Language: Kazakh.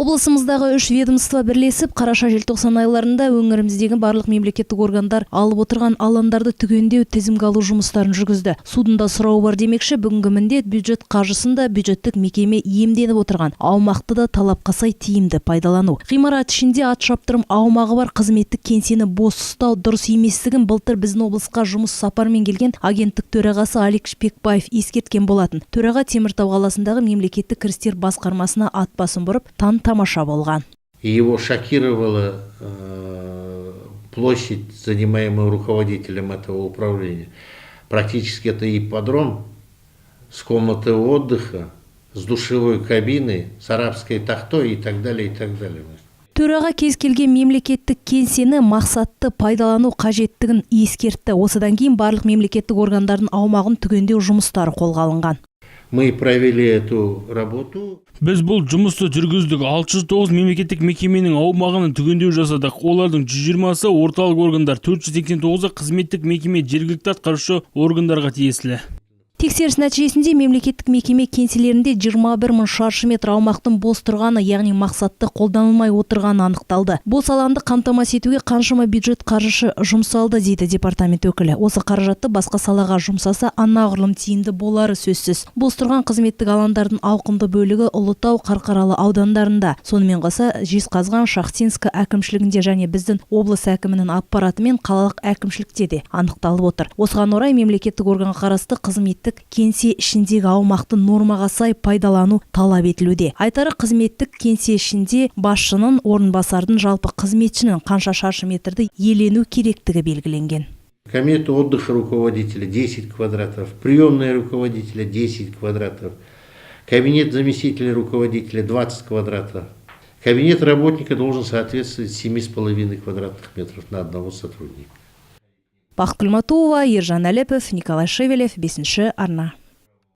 Облысымыздағы үш ведомство бірлесіп, қараша, желтоқсан айларында өңіріміздегі барлық мемлекеттік органдар алып отырған алаңдарды түгендеу, тізімге алу жұмыстарын жүргізді. Судың да сұрауы бар демекші, бүгінгі міндет бюджет қаржысын да, бюджеттік мекеме иемденіп отырған аумақты да талапқа сай тиімді пайдалану. Ғимарат ішінде ат шаптырым аумағы бар қызметтік кеңсені бос ұстау дұрыс еместігін былтыр біздің облысқа жұмыс сапармен келген агенттік төрағасы Алик Шпекбаев ескерткен болатын. Төраға Теміртау қаласындағы мемлекеттік кірістер басқармасына ат басын бұрып, таң тамаша болған. И его шокировала площадь, занимаемая руководителем этого управления. Практически это ипподром с комнатой отдыха, с душевой кабиной, с арабской тахтой и так далее, и так далее. Төраға кез келген мемлекеттік кеңсені мақсатты пайдалану қажеттігін ескертті. Осыдан кейін барлық мемлекеттік органдардың аумағын түгендеу жұмыстары қолға алынған. Мы провели эту работу. Біз бұл жұмысты жүргіздік. 609 мемлекеттік мекеменің аумағын түгендеу жасадық. Олардың 120-сы орталық органдар, 489-ы қызметтік мекеме, жергілікті атқарушы органдарға тиесілі. Тексеріс нәтижесінде мемлекеттік мекеме кеңселерінде 21 мың шаршы метр аумақтың бос тұрғаны, яғни мақсатты қолданылмай отырғаны анықталды. Бос алаңды қамтамасыз етуге қаншама бюджет қаржысы жұмсалды, дейді департамент өкілі. Осы қаражатты басқа салаға жұмсаса, анағұрлым тиімді болары сөзсіз. Бос тұрған қызметтік алаңдардың ауқымды бөлігі Ұлытау, Қарқаралы аудандарында. Сонымен қоса Жезқазған, Шахтинск әкімшілігінде және біздің облыс әкімінің аппараты мен қалалық әкімшілікте де анықталып отыр. Осыған орай мемлекеттік органға қарасты қызметтік кеңсе ішіндегі аумақты нормаға сай пайдалану талап етілуде. Айтары, қызметтік кеңсе ішінде басшының, орынбасардың, жалпы қызметшінің қанша шаршы метрді иелену керектігі белгіленген. Кабинет отдыха руководителя 10 квадратов, приемная руководителя 10 квадратов, кабинет заместителя руководителя 20 квадратов. Кабинет работника должен соответствовать 7,5 квадратных метров на одного сотрудника. Бақытгүл Матуова, Ержан Әліпов, Николай Шевелев, бесінші арна.